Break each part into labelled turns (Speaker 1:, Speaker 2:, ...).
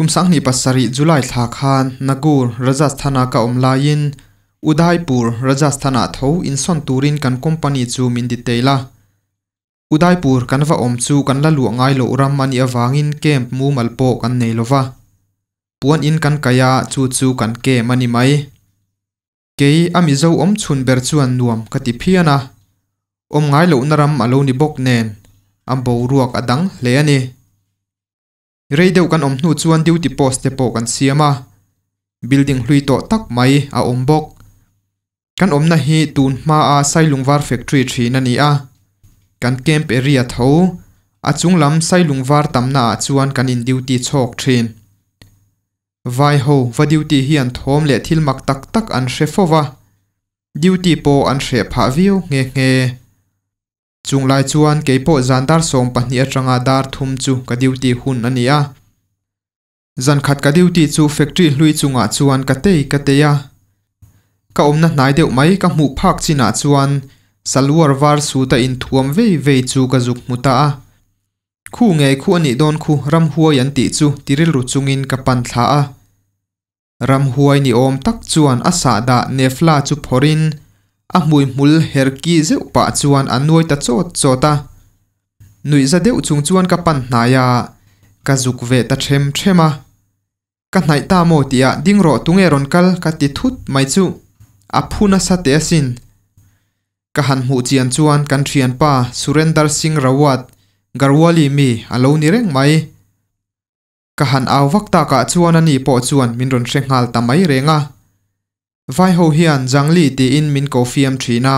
Speaker 1: Kum 2007 July thla khan Nagur, Rajasthan-a ka awm laiin Udaipur, Rajasthan-ah tho insawn turin kan company chu min detail a. Udaipur kan va awm chu kan la luah ngai loh ram a nih avangin camp mumal pawh kan nei lo va. Puan in kan kaih a, chu chu kan camp a ni mai. Kei a Mizo awm chhun ber chuan nuam ka ti phian a. Awm ngai lohna ram a lo ni bawk nen, a boruak a dang hle a ni. Rei deuh kan awm hnu chuan duty post te pawh kan siam a, building hlui tawh tak mai a awm bawk. Kan awmna hi tun hmaa Sailungvar factory thin a ni a, kan camp area tho, a chung lam Sailungvar tamna ah chuan kan in duty chhawk thin. Vai ho va duty hian thawm leh thil mak tak tak an hre fo va, duty pawh an hreh phah viau nghe nghe. Chung lai chuan kei pawh zan dar 12 atanga dar 3 chu ka duty hun a ni a. Zan khat ka duty chu factory hlui chungah chuan ka tei ka tei a. Ka awmna hnai deuh mai ka hmuh phak chinah chuan salwar var suit a inthuam vei vei chu ka zuk hmu ta a. Khu ngei khu a nih dawn khu ramhuai an tih chu ti rilru chungin ka pan thla a. Ramhuai ni awm tak chuan a sahdah nefla chu phawrhin a hmuihmul her ki zeuh pah chuan a nuai ta chawt chawt a. Nuihza deuh chung chuan ka pan hnai a, ka zuk ve ta them them a. Ka hnaih ta maw tih ah ding rawh tunge rawn kal ka ti thut mai chu a phu nasa teh asin. Ka han hmuh chian chuan kan thianpa Surendar Singh Rawat, Garhwali mi a lo ni reng mai. Ka han au vak takah chuan ani pawh chuan min rawn hre nghal ta mai reng a. Vai ho hian Jangli tiin min ko fiam thin a,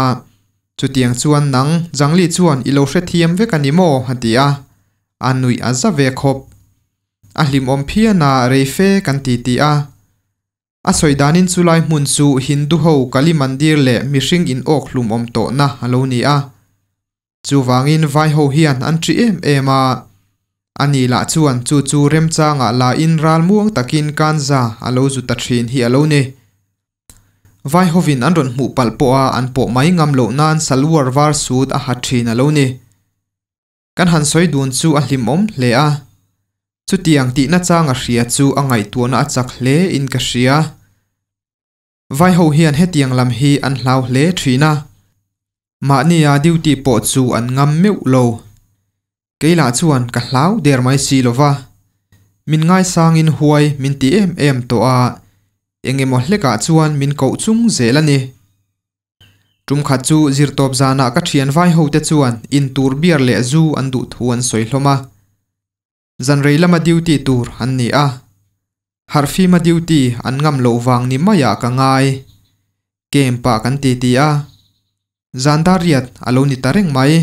Speaker 1: chutiang chuan nang Jangli chuan i lo hrethiam vek a ni maw? a ti a, a nuih a za ve khawp. A hlimawm phian a rei fe kan ti ti a. A sawi danin chulai hmun chu Hindu ho Kali Mandir leh mihring in awk hlumawm tawhna a lo ni a. Chuvangin vai ho hian an ṭi em em a, ani lah chuan chu chu remchangah la in ral muang takin kanza a lo zu ta ṭhin hi a lo ni. Vai hovin an rawn hmuh palh pawh a an pawh mai ngam loh nan salwar var suit a ha ṭhin a lo ni. Kan han sawi dun chu a hlimawm hle a, chutiang tihna chang a hria chu a ngaihtuahna a chak hle in ka hria. Vai ho hian hetiang lam hi an hlau hle thin a, mahnia duty pawh chu an ngam meuh lo. Kei lah chuan ka hlau der mai si lo va, min ngaisangin huai min ti em em tawh a, eng emaw hlekah chuan min koh chung zel a ni. Tum khat chu zirtawp zanah ka thian vai ho te chuan intur beer leh zu an duh thu an sawi hlawm a. Zanrei lama duty tur an ni a, harhfima duty an ngam loh vang ni maiah ka ngai. Camp ah kan ti ti a, Zandariat a lo ni ta reng mai.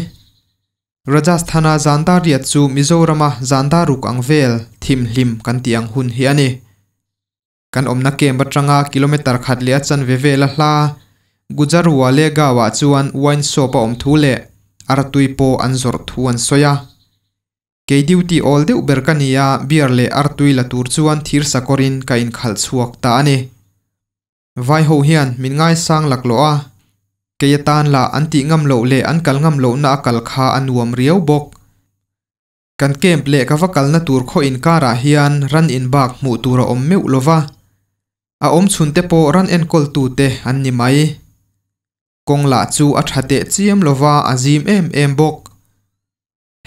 Speaker 1: Rajasthan-a Zandariat chu Mizorama Zandaruk ang vel thimhlim kan tih ang hun hi a ni. Kan awmna camp atanga kilometre khat leh a chanve vel a hla Gujarwale Gaon-ah chuan wine shop a awm thu leh artui pawh an zawrh thu an sawi a. Kei duty awl deuh ber ka ni a, beer leh artui la tur chuan thir sakawrin ka inkhalh chhuak ta a ni. Vai ho hian min ngaisang laklawh a, kei atan lah an tih ngam loh leh an kal ngam lohna a kal kha a nuam riau bawk. Kan camp leh ka va kalna tur khaw inkarah hian ran inbak hmuh tur a awm meuh lo va, a awm chhun te pawh ran enkawltute an ni mai. Kawng lah chu a tha teh chiam lo va, a zim em em bawk.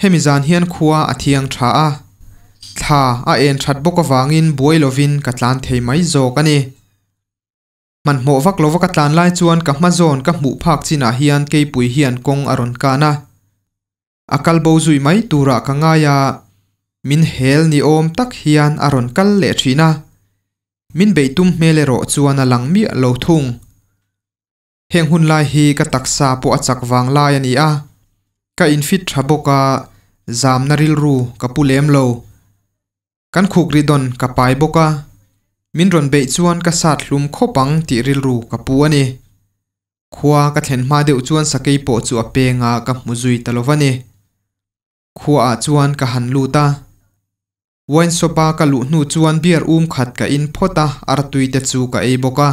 Speaker 1: Hemi zan hian khua a thiang tha a, thla a en that bawk avangin buai lovin ka tlan thei mai zawk a ni. Hmanhmawh vak lova ka tlan lai chuan ka hma zawn ka hmuh phak chinah hian keipui hian kawng a rawn kan a. A kal bo zui mai turah ka ngai a, min hel ni awm tak hian a rawn kal leh thin a. Min beih tum hmel erawh chuan a lang miah lo thung. Heng hun lai hi ka taksa pawh a chak vang lai a ni a, ka infit tha bawk a, zamna rilru ka pu lem lo. Kan khuk ri dawn ka pai bawk a, min rawn beih chuan ka sat hlum khawp ang tih rilru ka pu a ni. Khua ka thlen hma deuh chuan sakei pawh chu a peng a, ka hmu zui ta lo va ni. Khuaah chuan ka han lut a. Wine shop a ka luh hnu chuan beer um khat ka in phawt a, artui te chu ka ei bawk a.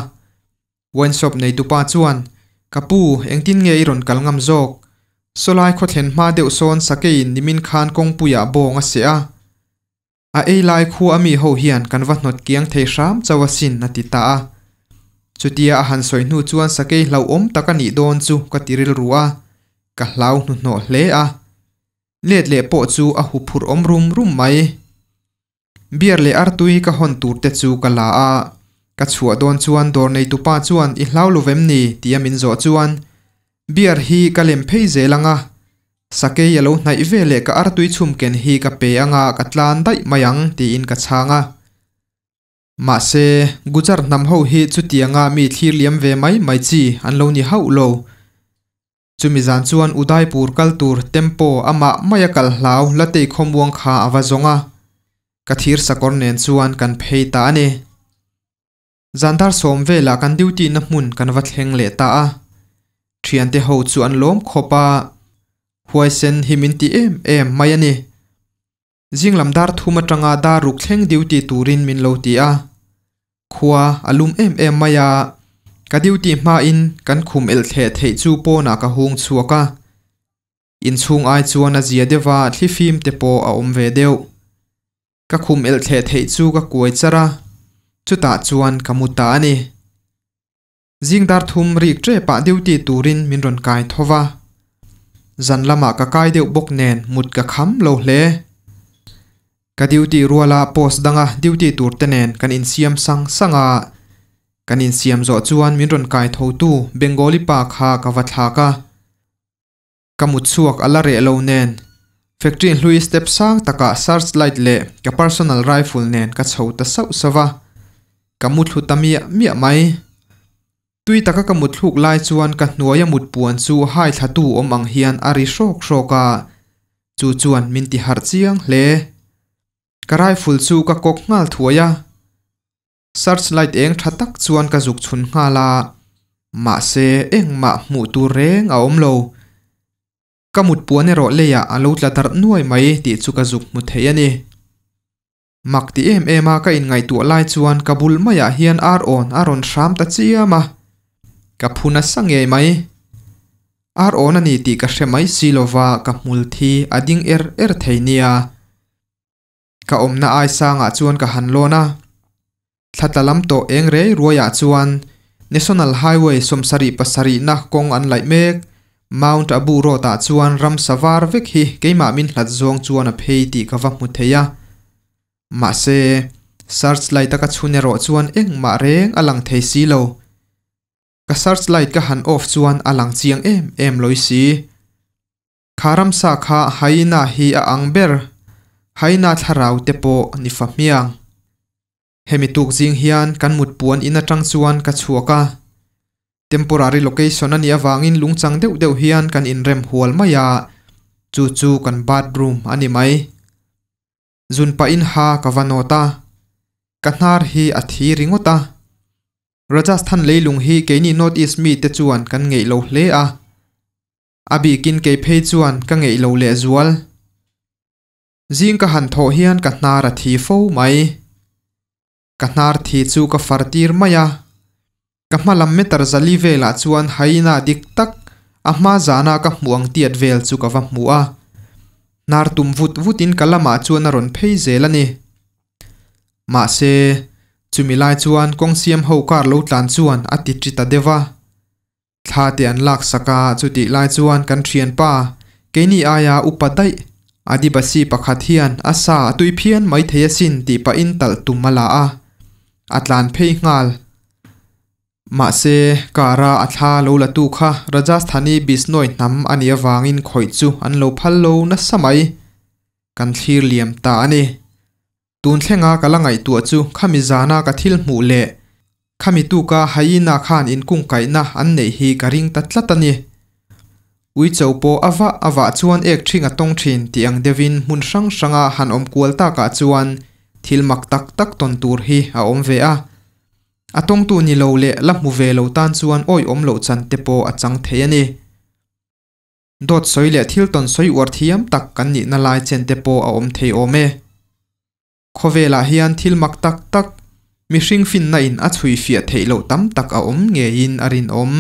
Speaker 1: Wine shop neitupa chuan, Ka pu, engtin nge i rawn kal ngam zawk? Sawlai khaw thlen hma deuh sawn sakeiin nimin khan kawngpuiah bawng a seh a. A ei lai khu ami ho hian kan va hnawt kiang thei hram chauh asin a ti ta a. Chutia a han sawi hnu chuan sakei hlauhawm tak a nih dawn chu ka ti rilru a, ka hlau hnuhnawh hle a. Let leh pawh chu a huphurh awm rum rum mai. Beer leh artui ka hawn tur te chu ka la a, ka chhuah dawn chuan dawr neitupa chuan i hlau lo vem ni tia min zawh chuan beer hi ka lem phei zel ang a, sakei a lo hnaih ve leh ka artui chhum ken hi ka pe ang a ka tlan daih mai ang tiin ka chhang a. Mahse, Gujar hnam ho hi chutianga mi thlir liam ve mai mai chi an lo ni hauh lo. Chumi zan chuan Udaipur kal tur tempo amah maia kal hlau Latei khawmuang kha a va zawng a, ka thir sakawr nen chuan kan phei ta a ni. Zan dar sawm velah kan duty na hmun kan va thleng leh ta a, thiante ho chu an lawm khawp a, huaisen hi min ti em em mai a ni. Zinglam dar thum atanga dar ruk thleng duty turin min lo ti a, khua a lum em em mai a, ka duty hmain kan khum elh thleh theih chu pawnah ka hung chhuak a, inchhung ai chuan a zia deuh a, thlifim te pawh a awm ve deuh. Ka khum elh thleh theih chu ka kuai char a, chutah chuan ka mu ta a ni. Zing dar thum rik tepah duty turin min rawn kai tho va. Zan lamah ka kai deuh bawk nen mut ka kham lo hle. Ka duty ruala post danga duty tur te nen kan insiam sang sang a. Kan insiam zawh chuan min rawn kai tho tu Bengali pa kha ka va thlak a. Ka mut chhuak a la reh lo nen factory hlui step sang takah search light leh ka personal rifle nen ka chho ta sauh sauh va. Ka mu thlu ta miah miah mai. Tui taka ka mut thluk lai chuan ka hnuaia mut puan chu hai thla tu awm ang hian a ri hrawk hrawk a, chu chuan min ti harh chiang hle. Ka rifle chu ka kawk nghal thuai a. Search light eng tha tak chuan ka zuk chhun nghal a, mahse engmah hmuh tur reng a awm lo. Ka mut puan erawh leiah a lo tla darh nuai mai tih chu ka zuk hmu thei a ni. Mak ti em em a ka inngaihtuah lai chuan ka bul maiah hian ar awn a rawn hram ta chiam a, ka phu nasa ngei mai. Ar awn a ni tih ka hre mai si lova ka hmul thi a ding er er thei nia. Ka awmna ai sangah chuan ka han lawn a, thla tla lam tawh eng rei ruaiah chuan National Highway 77 na kawng an laih mek Mount Abu Road ah chuan ramsa var vek hi keimah min hlat zawng chuan a phei tih ka va hmu thei a. Mahse, search light a ka chhun erawh chuan engmah reng a lang thei si lo. Ka search light ka han off chuan a lang chiang em em lawi si. Kha ramsa kha hyena hi a ang ber, hyena thlarau te pawh ni fa hmiang. Hemi tuk zing hian kan mut puan in atang chuan ka chhuak a. Temporary location a nih avangin lungchang deuh deuh hian kan inrem hual mai a, chu chu kan bathroom a ni mai. Zun pahin ha ka va nawt a, ka hnar hi a thi ringawt a. Rajasthan leilung hi keini North East mite chuan kan ngeih lo hle a. A bikin kei phei chuan ka ngeih lo lehzual. Zing ka han thawh hian ka hnar a thi fo mai. Ka hnar thi chu ka far tir mai a. Ka hma lam meter zali velah chuan hyena dik tak a hma zana ka hmuh ang tiat vel chu ka va hmu a. Hnar tum vut vutin ka lamah chuan a rawn phei zel a ni. Mahse, chumi lai chuan kawng siam ho kar lo tlan chuan a ti ṭi ta deuh a. Thla te an lak sak a, chutih lai chuan kan thianpa, keini aia upa daih, Adivasi pakhat hian a sa a tui phian mai thei asin tih pahin talh tum a la a, a tlan phei nghal. Mahse, car-a a thla lo la tu kha Rajasthani Bishnoi hnam a nih avangin khawih chu an lo phal lo nasa mai. Kan thlir liam ta a ni. Tun thlenga ka la ngaihtuah chu khami zana ka thil hmuh leh khami tuka hyena khan inkungkaihna an neih hi ka ring ta tlat a ni. Uicho pawh a vah a vah chuan ek ṭhing a tawng ṭhin tih ang deuhin hmun hrang hranga han awm kual takah chuan thil mak tak tak tawn tur hi a awm ve a. A tawngtu ni lo leh la hmu ve lo tan chuan awihawm loh chan te pawh a chang thei a ni. Dawt sawi leh thil tawn sawi uar thiam tak kan nihna lai chen te pawh a awm thei awm e. Khawvelah hian thil mak tak tak, mihring finna in a chhui fiah theih loh tam tak a awm ngeiin a rinawm.